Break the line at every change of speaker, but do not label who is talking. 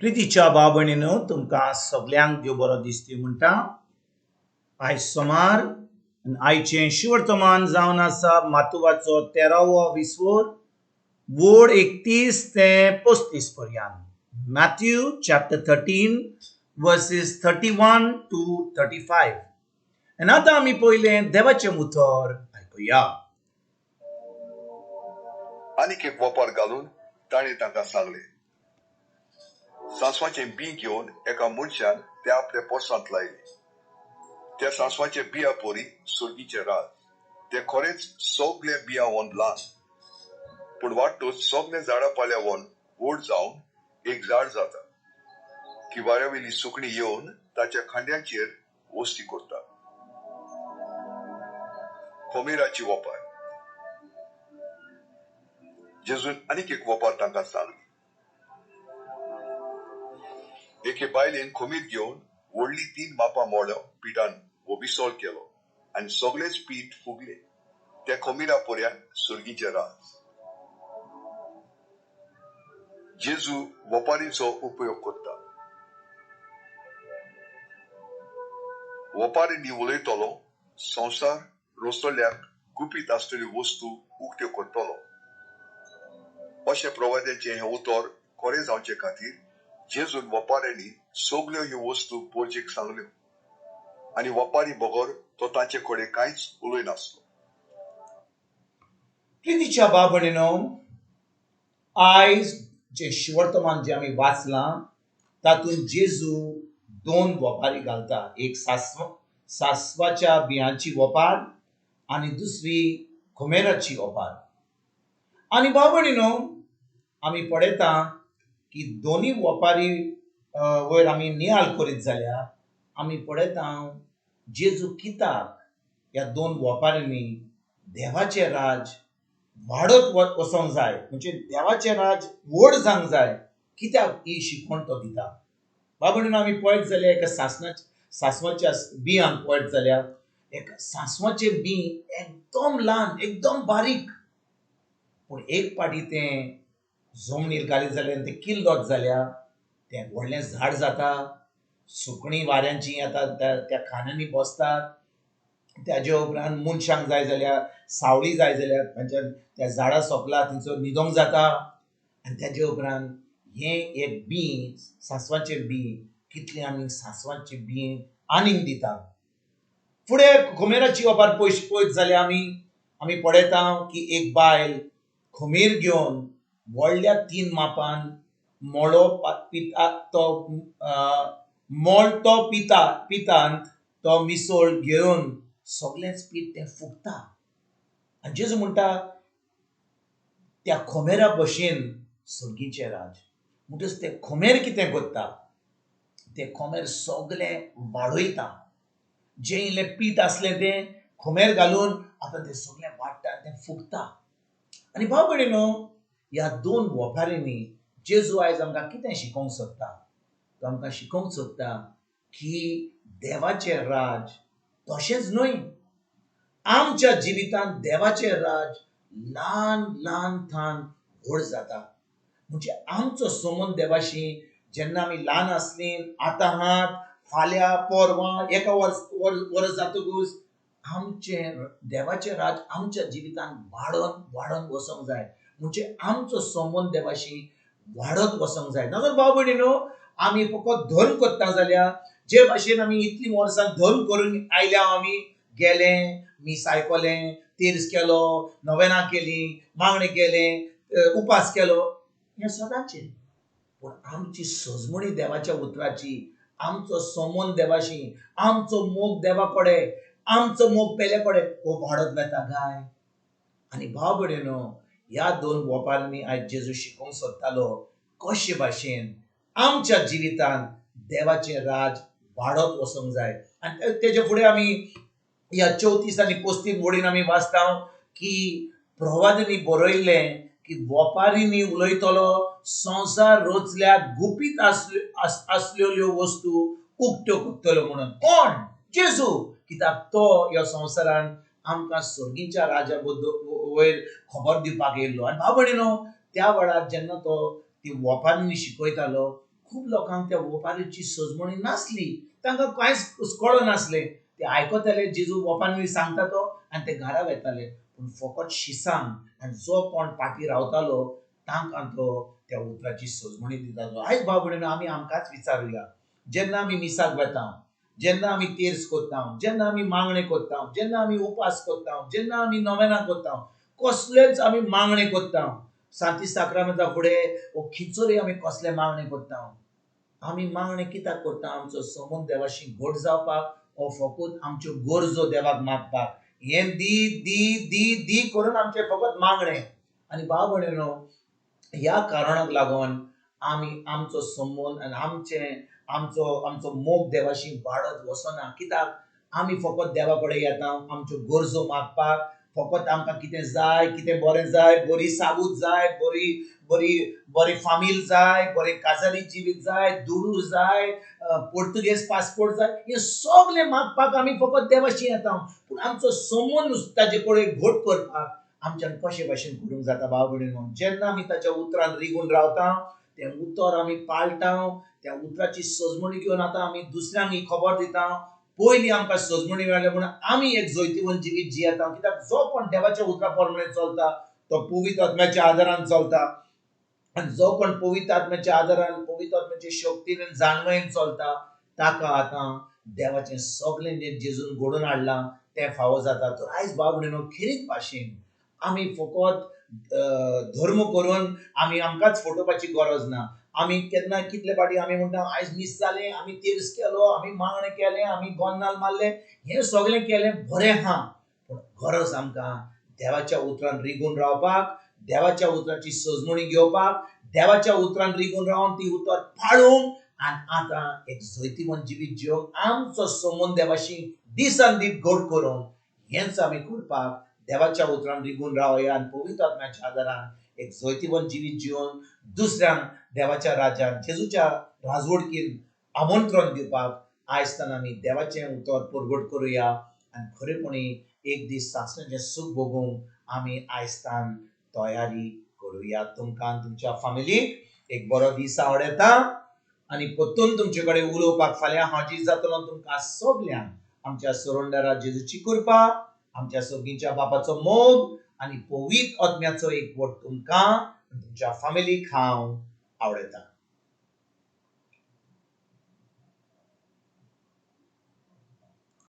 प्रितीच्या भाव भयणीनो, तुमकां सगल्यांक देव बरो दिसती म्हणटा. आयज सोमार आनी आयचें शिवर्तमान जावन आसा मातुवाचो 13वो विस्वोर, वोड 31 ते 35 पर्यंत. Matthew chapter 13 verses 31 to 35. आनी आतां आमी पयलें देवाचें उतर आयकुया.
आनीक एक वोपार घालून ताणें तांकां सांगलें, सांसवाचें बीं घेवन एका मनशान तें आपल्या पोरसांत लायलें. त्या सांसवाच्या बिया परी सुर्गीचें राज. तें खरेंच सगळे बियां वन ल्हान, पूण वाडटूच सगळे झाडां पाल्या वन व्हड जावन एक झाड जाता की वाऱ्यावेली सुकणी येवन ताच्या खांद्यांचेर वस्ती करता. खोमेराची वोपार. जेजून आनीक एक वोपार तांकां सांगली. एके बायलेन खोमीर घेवन व्हडली 3 मापां मोळो पिठान वो विसोळ केलो आनी सगळेच पीठ फुगले. त्या खोमीरा पर्यान सुर्गीचें राज. जेजू वोपारीचो उपयोग करता. वोपारींनी उलयतलो संवसार रोसतल्याक गुपीत आसतल्यो वस्तू उक्त्यो करतलो. अशें प्रवाद्याचें हें उतर खरें जावचे खातीर जेजून वपाऱ्यांनी सगल्यो ह्यो वस्तू पोरजेक सांगल्यो आनी वपारी बगर तो तांचे कडेन कांयच उलयनासलो.
प्रितीच्या भाव भयणीनो, आयज जें शिवर्तमान जें आमी वाचलां तातूंत जेजू 2 वपारी घालता. एक सासवाच्या बियांची वपार आनी दुसरी खोमेराची वपार. आनी भाव भयणीनो, आमी पळयता की दोनी वपारी वयर आमी नियाळ करीत जाल्यार आमी पळयता जेजू कित्याक ह्या 2 वपारींनी देवाचें राज वाडत वचोंक जाय, म्हणजे देवाचें राज व्हड जावंक जाय, कित्याक ही शिकवण तो दिता. भाव भयणीनो, आमी पळयत जाल्यार एका सासवाच्या बियांक पळयत जाल्यार एका सासवाचें बीं एकदम ल्हान, एकदम बारीक, पूण एक पाटी तें जमनीर घालीत जाल्यार तें किल्लत जाल्यार तें व्हडलें झाड जाता. सुकणीं वाऱ्यांची येतात, त्या खांद्यांनी बसतात. ताजे उपरांत मनशांक जाय जाल्यार सावळी जाय जाल्यार तांच्या त्या झाडां सोंपला थंयसर न्हिदोंक जाता. आनी ताजे उपरांत हें एक बीं, सांसवाचें बीं, कितलें आमी सांसवाचें बीं आनीक दिता. फुडें खोमेराची वपार पयशे पळयत जाल्यार आमी पळयता की एक बायल खोमेर घेवन व्हडल्या 3 मापान मोळो पिता, तो मोळ तो पिता, पितांत तो मिसळ घेवन सगळेंच पीठ तें फुगता. आनी जेजू म्हणटा त्या खोमेरा भशेन सर्गीचें राज. म्हणटच तें खोमेर कितें करता, तें खोमेर सगळें वाडयता. जें इल्लें पीठ आसलें तें खोमेर घालून आतां तें सगळें वाडटा, तें फुगता. आनी भाव भयणीनो, ह्या 2 वपारींनी जेजू आयज आमकां कितें शिकोवंक सोदता? तो आमकां शिकोवंक सोदता की देवाचें राज तशेंच न्हय, आमच्या जिवितांत देवाचें राज ल्हान ल्हान थान व्हड जाता. म्हणजे आमचो संबंद देवाशी जेन्ना आमी ल्हान आसलीं, आतां हात, फाल्यां परवां एका वर्स जातकूच आमचें देवाचें राज आमच्या जिवितांत वाडोन वाडोन वचोंक जाय. म्हणजे आमचो संबंद देवाशी वाडत वचोंक जाय. नाजाल्यार भाव भयणीनो, आमी फकत धर्म करता जाल्यार जे भाशेन आमी इतलीं वर्सां धर्म करून आयल्या, आमी गेले, मीस आयकलें, तेर्स केलो, नवेनां केली, मागणें केलें, उपास केलो, हें सदांचें. पूण आमची सजमणी देवाच्या उतराची, आमचो संबंद देवाशी, आमचो मोग देवा कडेन, आमचो मोग पेले कडेन हो वाडत वता काय. आनी भाव भयणीनो, ह्या 2 वपारांनी आयज जेजू शिकोवंक सोदतालो कशे भाशेन आमच्या जिवितांत देवाचें राज वाडत वचोंक जाय. आनी तेजे फुडें आमी ह्या 34 आनी 35 वडीन आमी वाचता की प्रवादांनी बरयल्लें की वपारींनी उलयतलो संवसार रचल्या गुपीत आसलेल्यो वस्तू उक्त्यो करतलो म्हणून. कोण? जेजू. कित्याक तो ह्या संवसारान आमकां सर्गीच्या राजा वयर खबर दिवपाक येयल्लो. आनी भाव भयणीनो, त्या वेळार जेन्ना तो ती वपारींनी शिकयतालो, खूब लोकांक त्या ओपारीची सजमणी नासली, तांकां कांयच कळनासलें. ते आयकताले जेजू ओपान सांगता तो आनी ते घरा वेताले, पूण फकत शिसांक आनी जो कोण पाटी रावतालो तांकां तो त्या उतराची सजमणी दितालो. आयज भाव भयणीनो आमी आमकांच विचारुया, जेन्ना आमी मिसाक वेता, जेन्ना आमी तेर्स करता, जेन्ना आमी मागणें करता, जेन्ना आमी उपास करता, जेन्ना आमी नोवेनां करता, कसलेच आमी मागणें करता, सांती साक्रामेंता फुडें वो खिचोरी आमी कसलें मागणें करता, आमी मागणें कित्याक करता? आमचो संबंद देवाशी घट जावपाक वो फकत आमच्यो गरजो देवाक मागपाक? हें दी दी दी दी करून आमचें फकत मागणें. आनी भाव भयणीनो ह्या कारणाक लागून आमी आमचो संबंद आनी आमचें आमचो आमचो मोग देवाशी वाडत वचना. कित्याक? आमी फकत देवा कडेन येता आमच्यो गरजो मागपाक, फकत आमकां कितें जाय, कितें बरें जाय, बरी साबूत जाय, बरी बरी बरी फामील जाय, बरें काजारी जिवीत जाय, दुडू जाय, पोर्तुगेज पासपोर्ट जाय, हें सगलें मागपाक आमी फकत देवाशी येता. पूण आमचो संबंद ताजे कडेन घट करपाक आमच्यान कशे भाशेन करूंक जाता भाव भयणीनो? जेन्ना आमी ताच्या उतरान रिगून रावता, तें उतर आमी पाळटा, त्या उतराची सजमणी घेवन आतां आमी दुसऱ्यांक ही खबर दिता. पयलीं आमकां सजमणी मेळ्ळ्या म्हणून आमी एक जैतिवंत जिवीत जियेता. कित्याक जो कोण देवाच्या उतरा प्रमाणे चलता तो पवित्र आत्म्याच्या आदारान चलता, आनी जो कोण पवित्र आत्म्याच्या आदारान, पवित्र आत्म्याच्या शक्तीन आनी जाणवयेन चलता ताका आतां देवाचें सगळें जें जेजून घडोवन हाडलां तें फावो जाता. तर आयज भाव भयणीनो खेरीत भाशेन आमी फकत धर्म करून आमी आमकांच फटोवपाची गरज ना. आमी केन्ना कितले फावटी आमी म्हणटा आयज मीस जालें, आमी तेर्स केलो, आमी मागणें केलें, आमी गोन्नाल मारलें, हें सगळें केलें बरें आहा, पूण गरज आमकां देवाच्या उतरान रिगून रावपाक, देवाच्या उतराची सजमणी घेवपाक, देवाच्या उतरान रिगून रावन ती उतर पाळूंक आनी आतां एक जैतिवंत जिवीत जिवंक आमचो संबंद देवाशी दिसान दीस घट करूंक हेंच आमी करपाक देवाच्या उतरान रिगून रावया आनी पवित्र आत्म्याच्या आदारान एक जैतिवंत जिवीत जिवन दुसऱ्यांक देवाच्या राज्यान जेजूच्या राजवडकीन आमंत्रण दिवपाक आयज आमी देवाचें उतर परगट करुया आनी खरेपणी एक दीस सासणाचें सूख भोगूंक आमी आयजतान तयारी करुया. तुमकां तुमच्या फामिलीक एक बरो दीस आवडटा आनी परतून तुमचे कडेन उलोवपाक फाल्यां हाजीर जातलो. तुमकां सगल्यांक आमच्या सरोंडरा जेजूची कृपा, आमच्या सगळींच्या बापाचो मोग आनी पवित्र आत्म्याचो एकवट तुमकां तुमच्या फामिलीक हांव आवडटा.